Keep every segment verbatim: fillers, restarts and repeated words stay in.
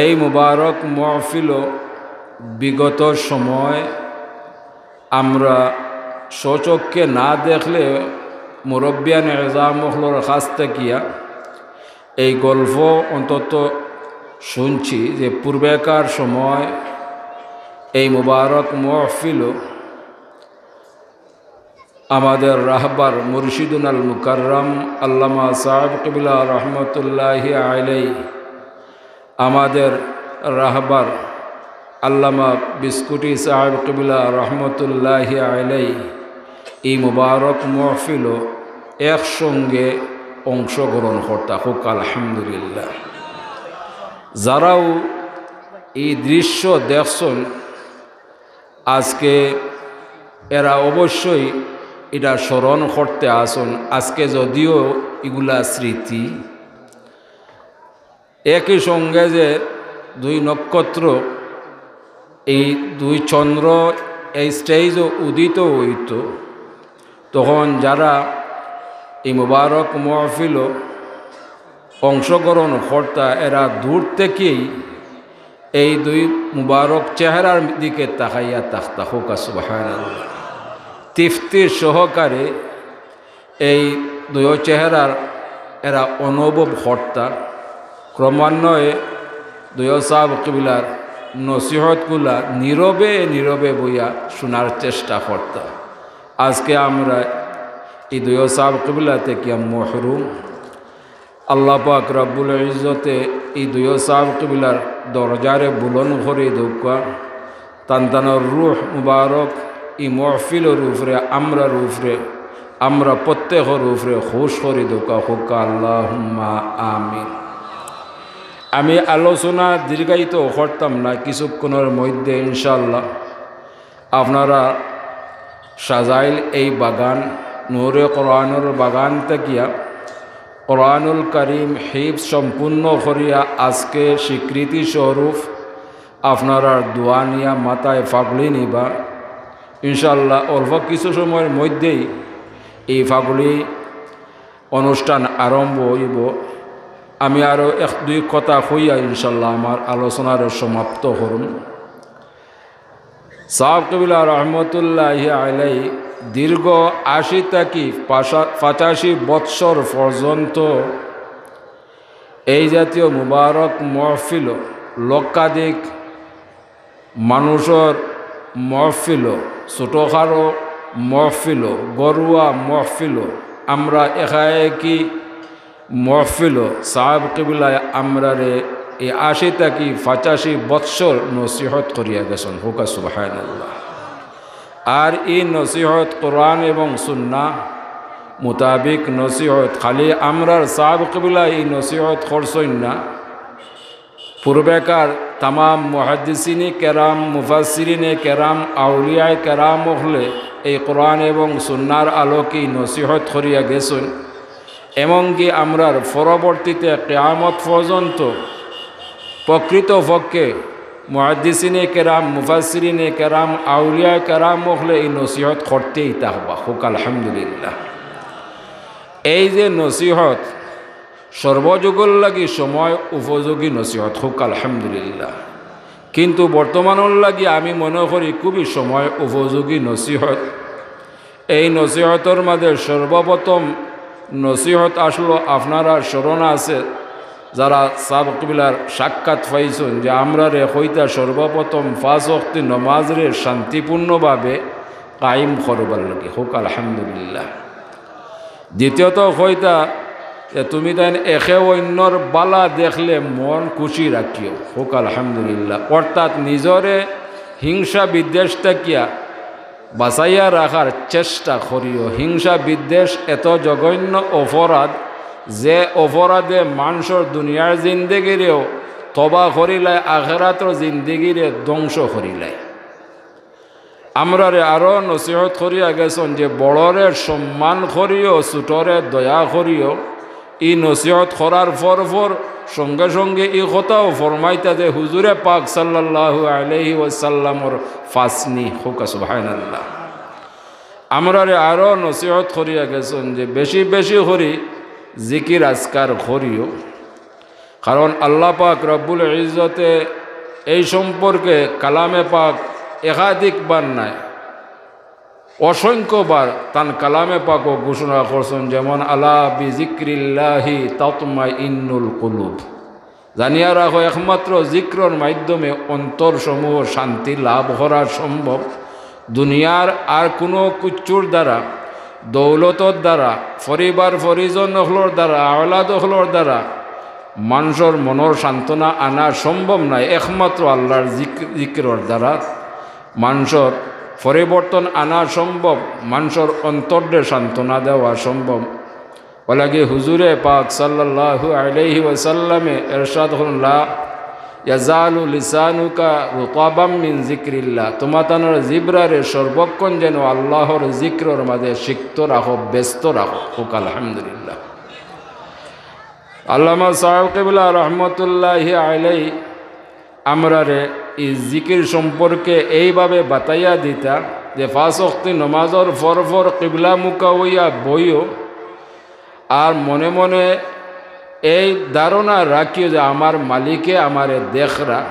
এই মুবারক মহফিলও বিগত সময় আমরা স্বচক্ষে না দেখলে মুরব্বিয়ান এজাম অকলর কাছ থাকিয়া এই গল্প অন্তত শুনছি যে পূর্বেকার সময় এই মুবারক মহফিলও আমাদের রাহবার মুর্শিদুনাল মুকাররম আল্লামা সাহেব কিবলা রহমতুল্লাহি আলাইহি, আমাদের রাহবার আল্লামা বিস্কুটি সাহেব কিবলা রহমতুল্লাহি আলাইহি এই মুবারক মহফিলও একসঙ্গে অংশগ্রহণ করতা। হোক আলহামদুলিল্লাহ। যারাও এই দৃশ্য দেখছন, আজকে এরা অবশ্যই এটা স্মরণ করতে আসন। আজকে যদিও এগুলা স্মৃতি, একই সঙ্গে যে দুই নক্ষত্র, এই দুই চন্দ্র এই স্টেজও উদিত হইত, তখন যারা এই মুবারক মহফিলও অংশগ্রহণ করতা, এরা দূর থেকেই এই দুই মুবারক চেহারার দিকে তাকাইয়া থাকতা। হোক সুবহানাল্লাহ। তৃপ্তি সহকারে এই দুই চেহারার এরা অনুভব করতা। ক্রমান্বয়ে দুই সাহেব কিবলার নসিহতগুলা নীরবে নীরবে বইয়া শোনার চেষ্টা করতা। আজকে আমরা এই দুই সাহেব কিবলা থেকে মহরুম। আল্লাহ পাক রব্বুল ইজ্জতে এই দুই সাহেব কিবলার দরজারে বুলন্দ করি দেউক্কা। তান তানর রুহ মুবারক এই মহফিলর উপরে, আমরার উপরে, আমরা প্রত্যেকর উপরে খুশ করি দেউক্কা। হোক আল্লাহুম্মা আমিন। আমি আলোচনা দীর্ঘায়িত করতাম না, কিছুক্ষণর মধ্যে ইনশাআল্লাহ আপনারা সাজাইল এই বাগান, নূরে কোরআনর বাগান থাকিয়া কোরআনুল করিম হিফজ সম্পূর্ণ করিয়া আজকে স্বীকৃতি স্বরূপ আপনারার দোয়া নিয়া মাথায় ফাগলি নিবা। ইনশাআল্লাহ অল্প কিছু সময়র মধ্যেই এই ফাগলি অনুষ্ঠান আরম্ভ হইব। আমি আরও এক দুই কথা কইয়া ইনশাআল্লাহ আমার আলোচনারে সমাপ্ত করুম। সাহেব কিবলা রহমতুল্লাহি আলাইহি দীর্ঘ আশি থাকি পাশা-, পঁচাশি বৎসর পর্যন্ত এই জাতীয় মুবারক মহফিল, লক্ষাধিক মানুষর মহফিল, ছোটখাটো মহফিল, ঘরোয়া মহফিল, আমরা একাএকি মহফিল, সাহেব কিবলায় আমরারে এই আশি থাকি পঁচাশি বৎসর নসিহত করিয়া গেছন। হোক সুবহানাল্লাহ। আর এই নসিহত কোরআন এবং সুন্নাহ মোতাবিক নসিহত। খালি আমরার সাহেব কিবলায় এই নসিহত করছইন না, পূর্বেকার তামাম মুহাদ্দিসিনে কেরাম, মুফাসসিরিনে কেরাম, আউলিয়ায়ে কেরাম অকলে এই কোরআন এবং সুন্নাহর আলোকে নসিহত করিয়া গেছইন। এমনকি আমরার পরবর্তীতে কিয়ামত পর্যন্ত প্রকৃতপক্ষে মুহাদ্দিসিনে কেরাম, মুফাসসিরিনে কেরাম, আউলিয়ায়ে কেরাম অকলে এই নসিহত করতেই থাকবা। হোক আলহামদুলিল্লাহ। এই যে নসিহত, সর্বযুগর লাগি সময় উপযোগী নসিহত, হোক আলহামদুলিল্লাহ। কিন্তু বর্তমানর লাগি আমি মনে করি খুবই সময় উপযোগী নসিহত। এই নসিহতর মাঝে সর্বপ্রথম নসিহত আসলো, আপনারা স্মরণ আছে, যারা সাহেব কিবলার সাক্ষাৎ পাইছইন, যে আমরারে কইতা সর্বপ্রথম পাঁচ ওয়াক্ত নমাজরে শান্তিপূর্ণভাবে কায়েম করবার লাগি, হোক আলহামদুলিল্লাহ। দ্বিতীয়ত কইতা যে তুমি তাইন একে অইন্যর বালা দেখলে মন খুশি রাখিও, হোক আলহামদুলিল্লাহ। অর্থাৎ নিজরে হিংসা বিদ্বেষ থাকিয়া বাঁচাইয়া রাখার চেষ্টা করিও। হিংসা বিদ্বেষ এত জঘন্য অপরাধ, যে অপরাধে মানষর দুনিয়ার জিন্দেগিরেও তবা করিলায়, আখেরাতর জিন্দেগিরে ধ্বংস করিলায়। আমরারে আরো নসিহত করিয়া গেছইন যে বড়রে সম্মান করিও, ছোটরে দয়া করিও। এই নসিহত করার পর পর সঙ্গে সঙ্গে এই কথাও ফরমাইতা যে হুজুরে পাক সাল্লাল্লাহু আলাইহি ওয়াসাল্লামর ফাসনি, হোক সুবহানাল্লাহ। আমরারে আরো নসিহত করিয়া গেছইন যে বেশি বেশি করি জিকির আজকার করিও। কারণ আল্লাহ পাক রব্বুল ইজ্জতে এই সম্পর্কে কালামে পাক একাধিকবার নায়, অসংখ্যবার তান কালামে পাকও ঘোষণা করছইন, যেমন, "আলা বিজিক্রিল্লাহি তাতমাইন্নুল কুলুব।" জানিয়া রাখো, একমাত্র জিক্রর মাধ্যমে অন্তরসমূহ শান্তি লাভ করা সম্ভব। দুনিয়ার আর কুনু কিচ্ছুর দ্বারা, দৌলতর দ্বারা, পরিবার পরিজন অকলর দ্বারা, আওলাদ অকলর দ্বারা মানষর মনর সান্ত্বনা আনা সম্ভব নায়। একমাত্র আল্লাহর জিক-, জিক্রর দ্বারা মানষর পরিবর্তন আনা সম্ভব, মানষর অন্তররে সান্ত্বনা দেওয়া সম্ভব। অলাগি হুজুরে পাক সাল্লাল্লাহু আলাইহি ওয়াসাল্লামে এরশাদ করইন, "লা ইয়াজালু লিসানুকা রুতাবাম মিন জিক্রিল্লাহ।" তুমাতানর জিব্রারে সর্বক্ষণ যেন আল্লাহর জিক্রর মাঝে সিক্ত রাখো, ব্যস্ত রাখো। কউক্কা আলহামদুলিল্লাহ। আল্লামা সাহেব কিবলা রহমতুল্লাহি আলাই আমরারে ই জিকির সম্পর্কে এইভাবে বাতাইয়া দিতা যে পাঁচ ওয়াক্তি নমাজর পর পর কিবলামুখা অইয়া বইও, আর মনে মনে এই ধারণা রাখিও যে আমার মালিকে আমারে দেখরা,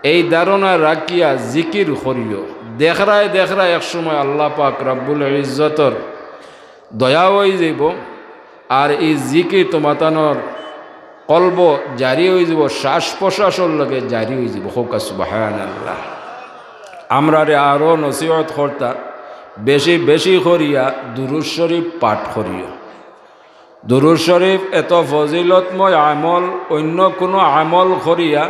এই ধারণা রাখিয়া জিকির করিও। দেখরায় দেখরায় এক সময় আল্লাহ পাক রব্বুল ইজ্জতর দয়া অইযিবো, আর ই জিকির তুমাতানর কলবো জারি অইযিবো, শ্বাস প্রশ্বাসর লগে জারি অইযিবো। কউক্কা সুবহানাল্লাহ। আমরারে আরো নসিহত করতা, বেশি বেশি করিয়া দুরূদ শরীফ পাঠ করিও। দুরূদ শরীফ এত ফজিলতময় আমল, অইন্য কুনু আমল করিয়া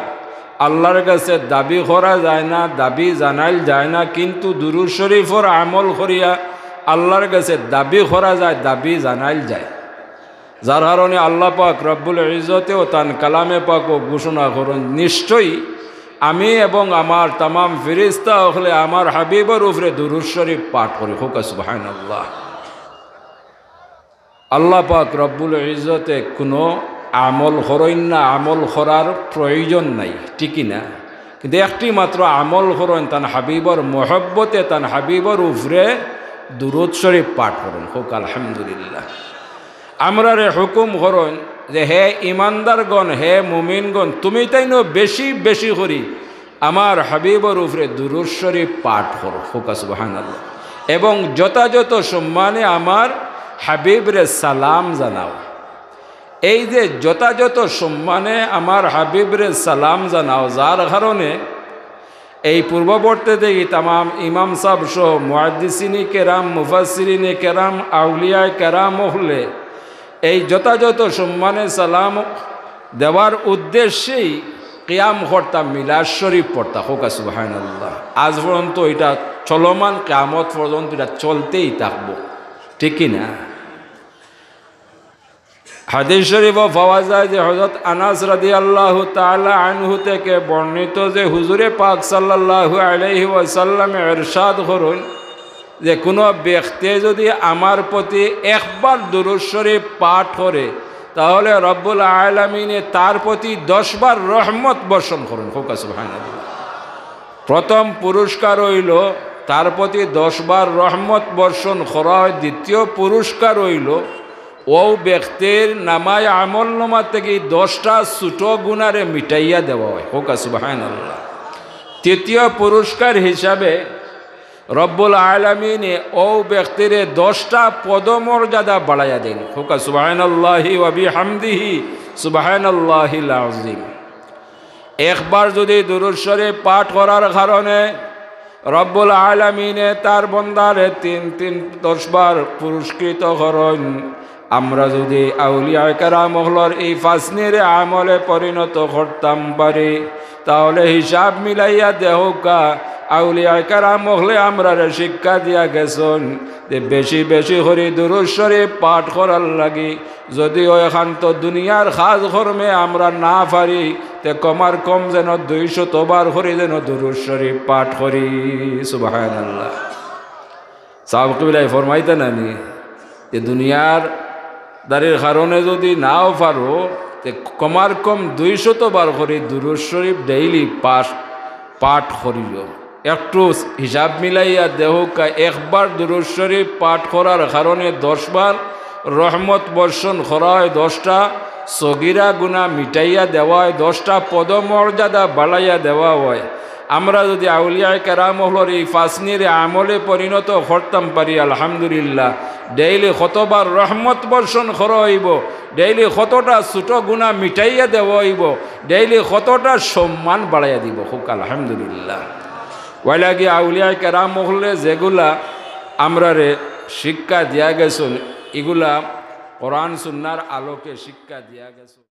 আল্লাহর গেছে দাবি করা যায় না, দাবি জানাইল যায় না, কিন্তু দুরূদ শরীফর আমল করিয়া আল্লাহর গেছে দাবি করা যায়, দাবি জানাইল যায়। যার কারণে আল্লাহ পাক রব্বুল ইজ্জতেও তান কালামে পাকো ঘোষণা করইন, "নিশ্চয়ই আমি এবং আমার তামাম ফিরিস্তা অকলে আমার হাবিবর উপরে দুরূদ শরীফ পাঠ করি।" কউক্কা সুবহানাল্লাহ। আল্লাহ পাক রব্বুল ইজ্জতে কুনু আমল করইন না, আমল করার প্রয়োজন নাই, ঠিক কি না? কিন্তু একটি মাত্র আমল করইন, তান হাবিবর মহব্বতে তান হাবিবর উপরে দুরূদ শরীফ পাঠ করইন। কউক্কা আলহামদুলিল্লাহ। আমরারে হুকুম করইন যে, "হে ইমানদারগণ, হে মুমিনগণ, তুমিতাইনও বেশি বেশি করি আমার হাবিবর উপরে দুরূদ শরীফ পাঠ করো।" কউক্কা সুবহানাল্লাহ। "এবং যথাযথ সম্মানে আমার হাবিবরে সালাম জানাও।" এই যে যথাযথ সম্মানে আমার হাবিবরে সালাম জানাও, যার কারণে এই পূর্ববর্তী থাকি তামাম ইমাম সাব সহ মুহাদ্দিসিনে কেরাম, মুফাসসিরিনে কেরাম, আউলিয়ায়ে কেরাম অকলে এই যথাযথ সম্মানে সালাম দেওয়ার উদ্দেশ্যেই কিয়াম করতা, মিলাদ শরীফ পড়তা। কউক্কা সুবহানাল্লাহ। আজ পর্যন্ত ইটা চলমান, কিয়ামত পর্যন্ত ইটা চলতেই থাকবো, ঠিক কি না? হাদিস শরীফো পাওয়া যায় যে হযরত আনাস রাদিয়াল্লাহু তাআলা আনহু থেকে বর্ণিত যে হুজুরে পাক সাল্লাল্লাহু আলাইহি ওয়াসাল্লামে ইরশাদ করইন যে কুনু ব্যক্তি যদি আমার প্রতি একবার দুরূদ শরীফ পাঠ করে, তাহলে রব্বুল আলামিনে তার প্রতি দশ বার রহমত বর্ষণ করইন। কউক্কা সুবহানাল্লাহ। প্রথম পুরস্কার অইলো তার প্রতি দশ বার রহমত বর্ষণ করা অয়, দ্বিতীয় পুরস্কার অইলো অউ ব্যক্তির নামায়ে আমলনামা থাকি দশটা ছোট গুনারে মিটাইয়া দেওয়া অয়। কউক্কা সুবহানাল্লাহ। তৃতীয় পুরস্কার হিসাবে রব্বুল আলামিনে অউ ব্যক্তিরে দশটা পদমর্যাদা বাড়াইয়া দেইন। কউক্কা সুবহানাল্লাহি ওয়া বিহামদিহি, সুবহানাল্লাহিল আযীম। একবার যদি দুরূদ শরীফ পাঠ করার কারণে রব্বুল আলামিনে তার বন্দারে তিন তিন দশ বার পুরস্কৃত করইন, আমরা যদি আউলিয়ায়ে কেরাম অকলর এই ফাসনিরে আমলে পরিণত করতাম পারি, তাহলে হিসাব মিলাইয়া দেখউক্কা, আউলিয়ায়ে কেরাম অকলে আমরারে শিক্ষা দিয়া গেছইন যে বেশি বেশি করি দুরূদ শরীফ পাঠ করার লাগি। যদিও এখান তো দুনিয়ার কাজ কর্মে আমরা না পারি, তে কমার কম যেন দুইশত বার করি যেন দুরূদ শরীফ পাঠ করি। সুবহানাল্লাহ। সাব কিবলায় ফরমাইতা নানি যে দুনিয়ার দারির কারণে যদি নাও পারো, তে কমার কম দুইশত বার করি দুরূদ শরীফ ডেইলি পাঠ, পাঠ করিও। একটু হিসাব মিলাইয়া দেখউক্কা, একবার দুরূদ শরীফ পাঠ করার কারণে দশ বার, রহমত বর্ষণ করা অয়, দশটা সগিরা গুনা মিটাইয়া দেওয়া অয়, দশটা পদমর্যাদা বাড়াইয়া দেওয়া অয়। আমরা যুদি আউলিয়ায়ে কেরাম অকলর ই ফাসনিরে আমলে পরিণত করতাম পারি, আলহামদুলিল্লাহ। ডেইলি কতবার রহমত বর্ষণ করা অইবো, ডেইলি কতটা ছুটো গুনা মিটাইয়া দেওয়া অইবো, ডেইলি কতটা সম্মান বাড়াইয়া দিবো। কউক্কা আলহামদুলিল্লাহ। অউলাগি আউলিয়ায়ে কেরাম অকলে যেগুলা আমরারে শিক্ষা দিয়া গেছইন, ইগুলা কোরআন সুন্নার আলোকে শিক্ষা দিয়া গেছইন।